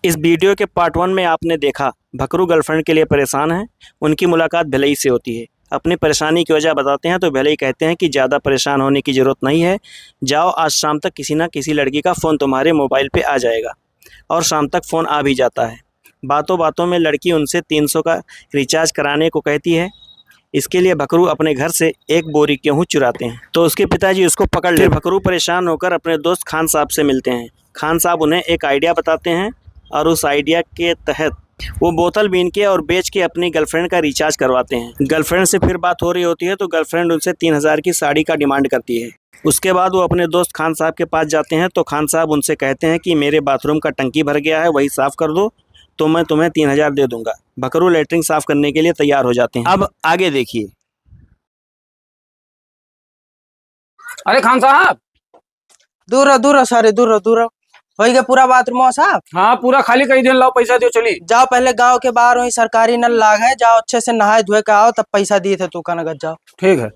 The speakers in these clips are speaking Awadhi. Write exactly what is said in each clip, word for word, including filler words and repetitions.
इस वीडियो के पार्ट वन में आपने देखा, भकरू गर्लफ्रेंड के लिए परेशान है। उनकी मुलाकात भिलई से होती है। अपनी परेशानी की वजह बताते हैं तो भिलई कहते हैं कि ज़्यादा परेशान होने की ज़रूरत नहीं है, जाओ, आज शाम तक किसी ना किसी लड़की का फ़ोन तुम्हारे मोबाइल पे आ जाएगा। और शाम तक फ़ोन आ भी जाता है। बातों बातों में लड़की उनसे तीन सौ का रिचार्ज कराने को कहती है। इसके लिए भकरू अपने घर से एक बोरी गेहूँ चुराते हैं, तो उसके पिताजी उसको पकड़ लेते हैं। भकरू परेशान होकर अपने दोस्त खान साहब से मिलते हैं। खान साहब उन्हें एक आइडिया बताते हैं और उस आइडिया के तहत वो बोतल बीन के और बेच के अपनी गर्लफ्रेंड का रिचार्ज करवाते हैं। गर्लफ्रेंड से फिर बात हो रही होती है तो गर्लफ्रेंड उनसे तीन हज़ार की साड़ी का डिमांड करती है। उसके बाद वो अपने दोस्त खान साहब के पास जाते हैं तो खान साहब उनसे कहते हैं कि मेरे बाथरूम का टंकी भर गया है, वही साफ कर दो, तो मैं तुम्हें तीन हज़ार दे दूंगा। भकरू लेटरिन साफ करने के लिए तैयार हो जाते हैं। अब आगे देखिए। अरे खान साहब। दूर रहो, दूर रहो, सारे दूर रहो, दूर रहो। होई गया पूरा बाथरूम साफ? हाँ, पूरा खाली कई दिन, लाओ पैसा दियो, चली। जाओ, पहले गांव के बाहर वहीं सरकारी नल लाग है, जाओ अच्छे से नहाए धोए के आओ, तब पैसा दिए थे तू का नगद, जाओ। ठीक है।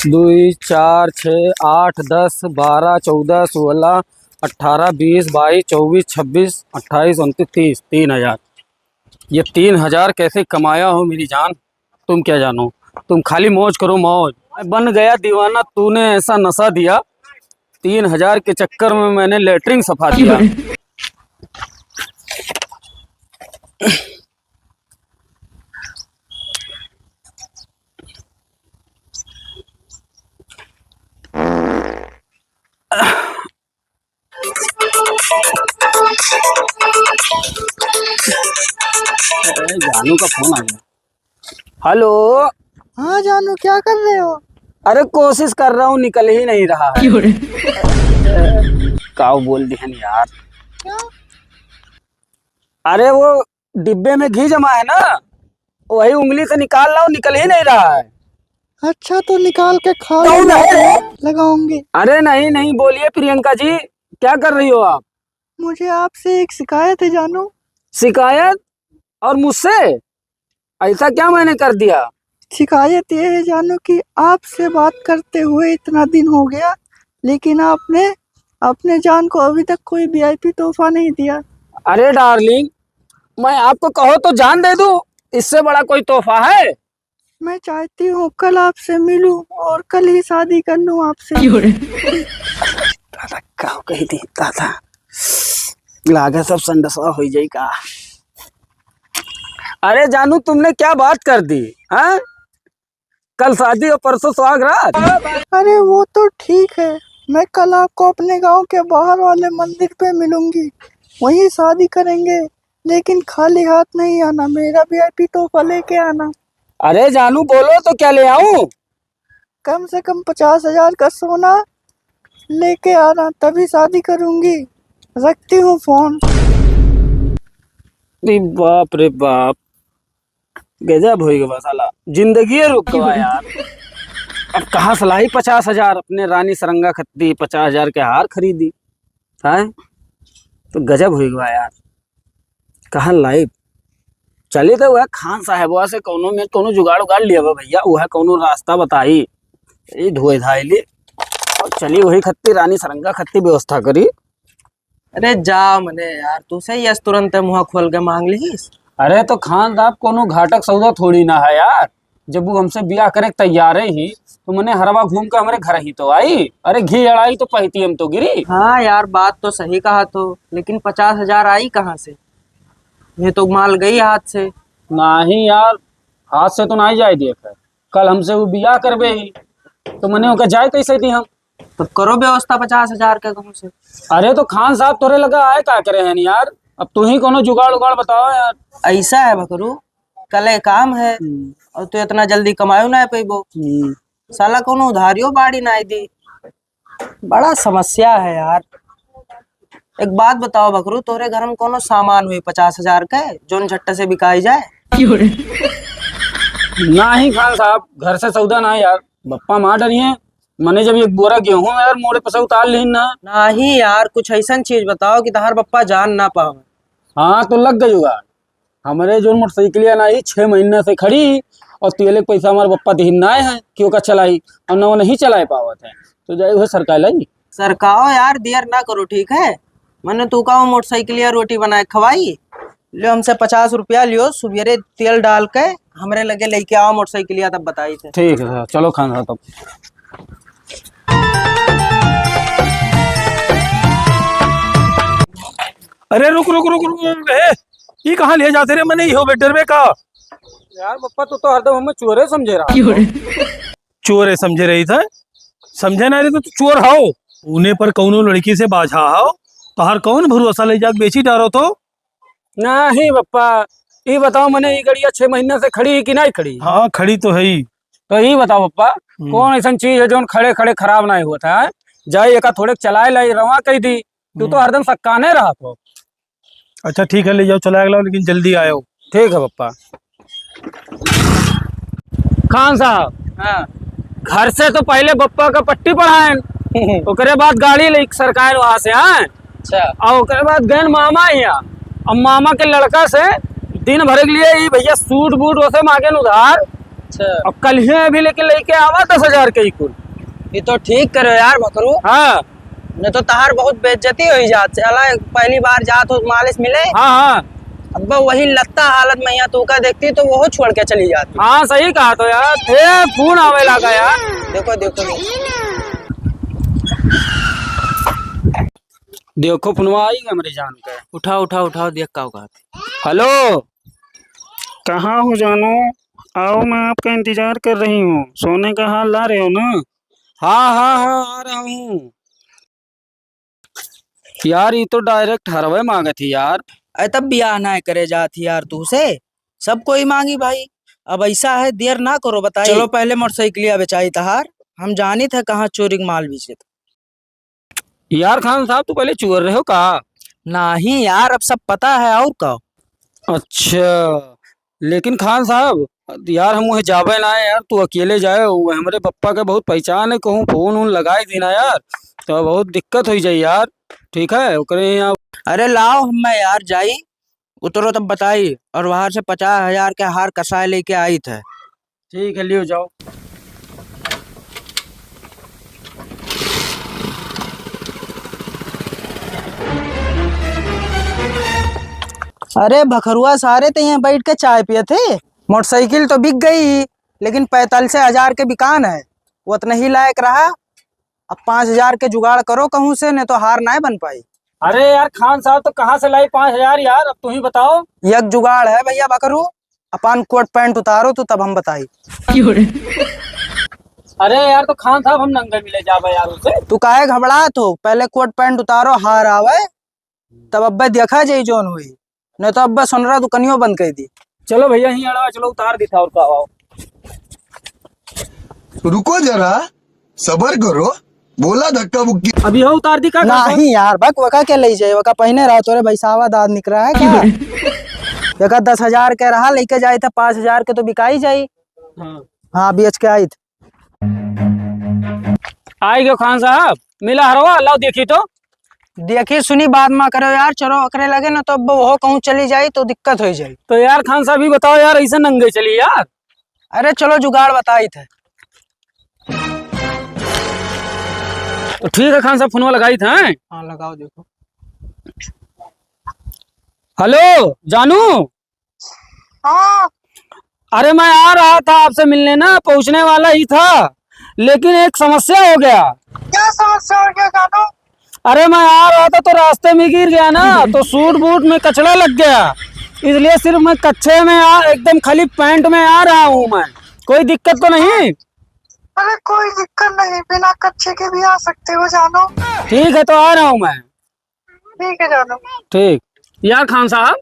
दुई, चार, छः, आठ, दस, बारह, चौदह, सोलह, अठारह, बीस, बाईस, चौबीस, छब्बीस, अट्ठाईस, उनतीस, तीस, तीन हजार। ये तीन हजार कैसे कमाया हो मेरी जान, तुम क्या जानो, तुम खाली मौज करो मौज। मैं बन गया दीवाना, तूने ऐसा नशा दिया, तीन हजार के चक्कर में मैंने लेटरिन सफा दिया। अरे, जानू का फोन आ गया। हेलो। हाँ जानू, क्या कर रहे हो? अरे कोशिश कर रहा हूँ, निकल ही नहीं रहा है। क्यों रे? काऊ बोल दिहन यार। क्या? अरे वो डिब्बे में घी जमा है ना, वही उंगली से निकाल लाओ, निकल ही नहीं रहा है। अच्छा, तो निकाल के खाओ, कौन है रे? लगाऊंगी। अरे नहीं, नहीं, बोलिए प्रियंका जी, क्या कर रही हो आप? मुझे आपसे एक शिकायत है जानू। शिकायत? और मुझसे? ऐसा क्या मैंने कर दिया? शिकायत ये है जानू कि आपसे बात करते हुए इतना दिन हो गया, लेकिन आपने अपने जान को अभी तक कोई वीआईपी तोहफा नहीं दिया। अरे डार्लिंग, मैं आपको कहो तो जान दे दूं, इससे बड़ा कोई तोहफा है? मैं चाहती हूँ कल आपसे मिलूं और कल ही शादी कर लूं आपसे। क्यों रे? दादा, का कही थी दादा, लागे सब संडसवा हो जाई का। अरे जानू, तुमने क्या बात कर दी, हाँ? कल शादी और परसों सुहाग रात। अरे वो तो ठीक है, मैं कल आपको अपने गांव के बाहर वाले मंदिर पे मिलूंगी, वहीं शादी करेंगे, लेकिन खाली हाथ नहीं आना, मेरा वीआईपी तोहफा लेके आना। अरे जानू, बोलो तो क्या ले आऊं? कम से कम पचास हजार का सोना लेके आना, तभी शादी करूंगी। रखती हूँ फोन। अरे बाप रे बाप, गजब होई गवा साला, जिंदगी रुक गवा यार। अब कहाँ से लाई पचास हजार? अपने रानी सरंगा खत्ती पचास हजार के हार खरीदी, हैं? तो गजब होई गवा यार, कहाँ लाई? चली तो वह खान साहबवा से कौनो में कौनो जुगाड़ उगाड़ लिया भैया, वह कौनो रास्ता बताई, ये धोए धाए ले। और चली वही खत्ती, रानी सरंगा खत्ती व्यवस्था करी। अरे जा मने यार, तू सही यस तुरंत मुँह खोल के मांग लिहिस। अरे तो खान साहब, कोनो घाटक सौदा थोड़ी ना है यार। जब वो हमसे बियाह करे के तैयार ही, तो मने हरवा घूम के हमरे घर ही तो आई। अरे घी अड़ाई तो पहती हम तो गिरी। हाँ यार, बात तो सही कहा तो, लेकिन पचास हजार आई कहाँ से? ये तो माल गई हाथ से। नहीं यार, हाथ से तो नहीं जाए दिए। कल हमसे वो बियाह करबे ही, तो मने ओका जाए कैसे दी हम? तब करो व्यवस्था पचास हजार के कहूँ से। अरे तो खान साहब तोरे लगा आए का करे हैं यार, अब तू ही कोनो जुगाड़ उगाड़ बताओ यार। ऐसा है भकरू, कल एक काम है, हम्म। और तू इतना जल्दी कमायो ना पैबो। हम्म। साला कोनो उधारियो बाड़ी ना दी, बड़ा समस्या है यार। एक बात बताओ भकरू, तोरे घर में कोनो सामान हुई पचास हजार के, जोन झट्टा से बिकाई जाए? नहीं खान साहब, घर से सौदा ना यार, बप्पा मार डरी हैं। मने जब एक बोरा गेहूं यार मोड़े पे से उतार लीन ना। नहीं यार, कुछ ऐसन चीज बताओ कि तहार बप्पा जान ना पावे। हाँ, तो लग गई जुगाड़। हमरे जोन मोटरसाइकिलिया ना ही छह महीना से खड़ी और तेले के पैसा हमारे पप्पा दिहिन ना है कि ओका चलाई, और ना वो नहीं चलाए पावत है, तो जाए वह सरकार लाई। सरकाओ यार, देर ना करो, ठीक है? मने तू का वो मोटरसाइकिलिया रोटी बनाए खवाई? लियो हमसे पचास रुपया लियो, सुबेरे तेल डाल के हमरे लगे लेके आओ मोटरसाइकिलिया, तब बताई थे। ठीक है, चलो खान साहब तब। अरे रुक, रुक, रुक, रुक, रुक, ए, ई कहाँ ले जाते रे? मने इहो बेटर बे का? यार बप्पा, तू तो हरदम हमें चोरे समझे रहा। चोरे समझे रही था? समझे ना रही तो तू चोर हाओ। उने पर कौनो लड़की से बाझा हाओ, तोहार कौन भरोसा ले जाके बेची डारो तो? नहीं बप्पा, ई बताओ, मने ई गड़िया छह महीना से खड़ी है कि नहीं खड़ी? हाँ, खड़ी तो है ही। तो ई बताओ बप्पा, हम्म। कौन ऐसन चीज है जौन खड़े खड़े खराब नहीं होता है? जाई एका थोड़े चलाए लाई, रवा कही दी। तू तो हम्म। हरदम सक्काने रहत हो। अच्छा ठीक है, ले जाओ, चला गया, लेकिन जल्दी आयो। ठीक है बप्पा। खान साहब, हाँ। घर से तो पहले बप्पा का पट्टी पढ़ाएन, ओकरे बाद गाड़ी ले सरकाएन वहाँ से, हाँ? अच्छा। और ओकरे बाद गएन मामा यहाँ। अब मामा के लड़का से दिन भर के लिए ई भैया सूट बूट ओसे मांगेन उधार। अच्छा। और कल ही अभी लेके, लेके आवा दस हजार के ई कुल। ये तो ठीक करो यार बकरू। हाँ। न तो तहार बहुत बेइज्जती होई जात। साला पहली बार जात हो मालिश मिले। हाँ, हाँ। अब वही लत्ता हालत में यहाँ तू का देखती तो वो छोड़ के चली जाती। हाँ, सही कहा तो यार। ए, फोन आवे लगा यार। देखो, देखो, देखो। देखो, फोनवा आई हमरे जान के। उठाओ, उठाओ, उठाओ, देख का कहत। हेलो। कहाँ हो जानू? आओ, मैं आपका इंतजार कर रही हूँ। सोने का हार ला रहे हो ना? हाँ, हाँ, हाँ, आ रहा हूँ। यार, ई तो direct हरवे मांगत ही यार। अरे, तब बियाह ना करे जात ही यार तू से, सब कोई मांगी भाई। अब ऐसा है, देर ना करो, बताई। चलो, पहले मोटरसाइकिलिया बेचाई तहार, हम जानित है कहाँ चोरी के माल बेचित। यार खान साहब, तू पहले चोर रहे हो का? नहीं यार, अब सब पता है, और का? अच्छा, लेकिन खान साहब, यार हम वहीं जाबे ना है यार, तू अकेले जाए, वो हमरे पप्पा के बहुत पहचान है, कहूँ फोन वोन लगाई देना यार, तो बहुत दिक्कत हो जाए यार। ठीक है, ओकरे यहाँ। अरे लाओ, हम मैं यार जाई, उतरो तब बताई, और बाहर से पचास हजार के हार कसाए लेके आई थे। ठीक है, लियो जाओ। अरे भखरुआ सारे, तो यहाँ बैठ के चाय पिए थे। मोटरसाइकिल तो बिक गई, लेकिन पैंतालीस हजार के बिकान है, वो उतना ही लायक रहा। अब पाँच हजार के जुगाड़ करो कहूँ से, नहीं तो हार ना बन पाई। अरे यार खान साहब, तो कहाँ से लाई पाँच हजार यार, अब तू ही बताओ। एक जुगाड़ है भैया बकरू, अपन कोट पैंट उतारो तो तब हम बताई। अरे यार, तो खान साहब, हम नंगे मिले जाबे यार उसे। तू काहे घबरात हो? पहले कोट पैंट उतारो, हार आवे, तब अब्बे देखा जाई जौन होई, नहीं तो अब्बे सोनरा दुकनियो बंद कर दी। चलो भैया, यहीं अड़ा, चलो उतार देता और का आओ। रुको जरा, सबर करो, बोला धक्का मुक्की। अभी हो उतार दी का? नहीं यार, बक वका के ले जाए, वका पहने रहा तोरे बैसावा दाद निकला है का? एका दस हजार के रहा, लेके जाए थे पाँच हजार के तो बिकाई जाई। हाँ। हाँ, बेच के आई थे। आई गयो खान साहब, मिला हरवा, लाओ देखी तो। देखी सुनी बात मा करो यार, चलो ओकरे लगे ना तो अब वो कहूँ चली जाई तो दिक्कत हो जाई। तो यार खान साहब, ही बताओ यार, ऐसे नंगे चली यार। अरे चलो जुगाड़ बताई थे। तो ठीक है खान साहब, फोनवा लगाई थे। हाँ, लगाओ, देखो। हेलो जानू। हाँ। अरे मैं आ रहा था आपसे मिलने ना, पहुंचने वाला ही था, लेकिन एक समस्या हो गया। क्या समस्या हो गया जानू? अरे मैं आ रहा था तो रास्ते में गिर गया ना, तो सूट बूट में कचड़ा लग गया, इसलिए सिर्फ मैं कच्छे में आ, एकदम खाली पैंट में आ रहा हूँ मैं। कोई दिक्कत तो नहीं? अरे कोई दिक्कत नहीं, बिना कच्छे के भी आ सकते हो जानू। ठीक है, तो आ रहा हूँ मैं। ठीक है जानू। ठीक। यार खान साहब।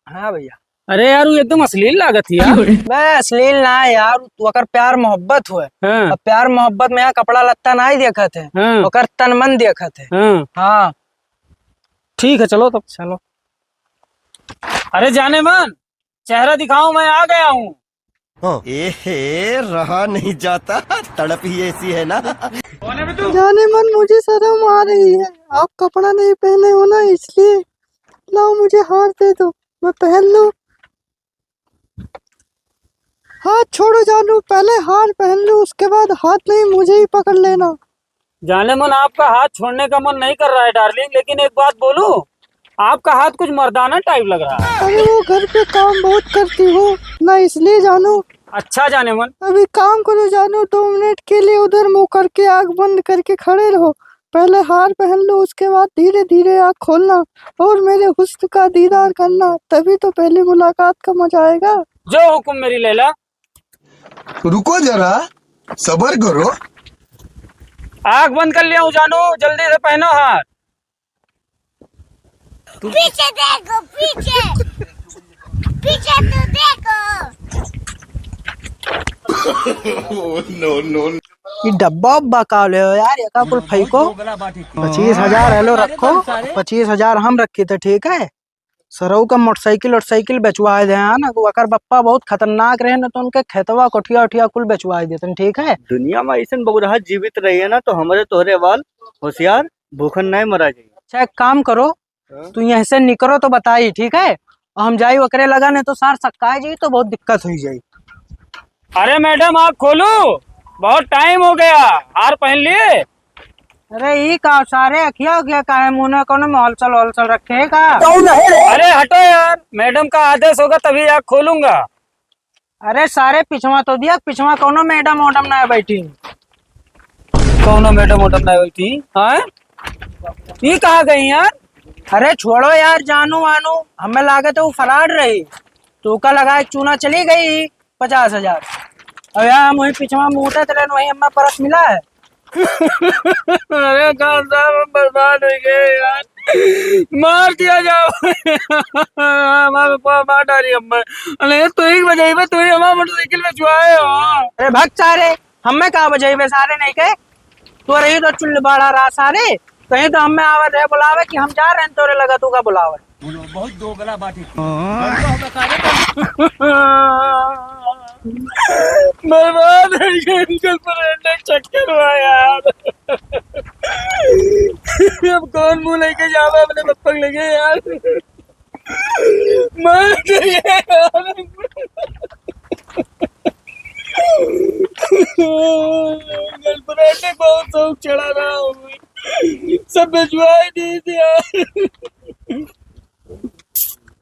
हाँ भैया। अरे यार, वो एकदम अश्लील लागत ही यार। बे, अश्लील ना है यार, ओकर प्यार मोहब्बत हुए। हाँ। अब प्यार मोहब्बत में यहाँ कपड़ा लत्ता ना ही देखत है, हाँ। ओकर तन मन देखत है। हाँ। हाँ। ठीक है, चलो तब। चलो। अरे जाने मन, चेहरा दिखाओ, मैं आ गया हूँ। हाँ। एहे, रहा नहीं जाता, तड़प ही ऐसी है ना। जाने मन, मुझे शर्म आ रही है, आप कपड़ा नहीं पहने हो ना, इसलिए। लाओ, मुझे हार दे दो, मैं पहन लूं। हाथ छोड़ो जानू, पहले हार पहन लूं, उसके बाद हाथ नहीं, मुझे ही पकड़ लेना। जानेमन, आपका हाथ छोड़ने का मन नहीं कर रहा है डार्लिंग, लेकिन एक बात बोलूं, आपका हाथ कुछ मर्दाना टाइप लग रहा है। अरे, वो घर पे काम बहुत करती हूँ ना, इसलिए जानू। अच्छा जानेमन। अभी काम करो जानू, दो मिनट के लिए उधर मुंह करके आंख बंद करके खड़े रहो। पहले हार पहन लो, उसके बाद धीरे धीरे आंख खोलना और मेरे हुस्न का दीदार करना, तभी तो पहली मुलाकात का मजा आएगा। जो हुक्म मेरी लैला। रुको जरा, सबर करो। आंख बंद कर लिया हूँ जानू, जल्दी से पहनो हार। पीछे देखो, पीछे, पीछे तो देखो। No, no, no। ये डब्बा उब्बा का ले हो यार, एका कुल फेंको। पच्चीस हजार हेलो रखो, पच्चीस हजार हम रखे थे, ठीक है? सरऊ का मोटरसाइकिल वोटरसाइकिल बेचवाए दे, है ना? ओकर बप्पा बहुत खतरनाक रहे ना, तो उनके खेतवा, कोठिया उठिया कुल बेचवाए देतन, ठीक है? दुनिया में ऐसन बगुरहा जीवित रही है ना, तो हमरे तोहरे वाल होशियार, भूखन नहीं मरा जाई। अच्छा, एक काम करो, हाँ? तू यहाँ से निकरो तो बताई, ठीक है? और हम जाई ओकरे लगा, नहीं तो सार सक्काए जाई तो बहुत दिक्कत हुई जाई। अरे मैडम, आँख खोलू, बहुत टाइम हो गया, हार पहन लिए। अरे ई का सारे, अखिया उखिया काहे मुँह में, कौनो महोलसल वोलसल रखे है का? कौन है रे? अरे हटो यार, मैडम का आदेश होगा तभी आँख खोलूंगा। अरे सारे, पिछवा तो दिया, पिछवा कौनो मैडम वोडम ना बैठी। कौनो मैडम वोडम ना बैठी, हाँ? ई कहाँ गई यार? अरे छोड़ो यार, जानू वानू, हमें लागत है वो फरार रही, तो ओका लगा चूना चली गई पचास हजार। अब यार हम वही पिछवा मूतत रहन, वही हमें परस मिला है। अरे खान साहब, हम बर्बाद हो गए यार, मार दिया जाओ। हमारे को मार डाली हमें। अरे तू ही बजाइबे, तू ही हमारा मोटरसाइकिल में छुआए हो। अरे भाग सारे, हमें का बजाइबे सारे नहीं के? तू रही तो चुल्ल बाड़ा रहा सारे, कहीं तो हमें आवत है बुलावे कि हम जा रहे हैं तोरे लगा, तू का बुलावे। बहुत दोगला बात है। बर्बाद हो गए, इनके surrender चक्कर हुआ यार। अब कौन मुंह लेके जावे अपने पप्पा के लगे यार। मर गए यार। Girlfriend ने बहुत शौक चढ़ा रहा हूँ, सब भिजवाई दी थी यार।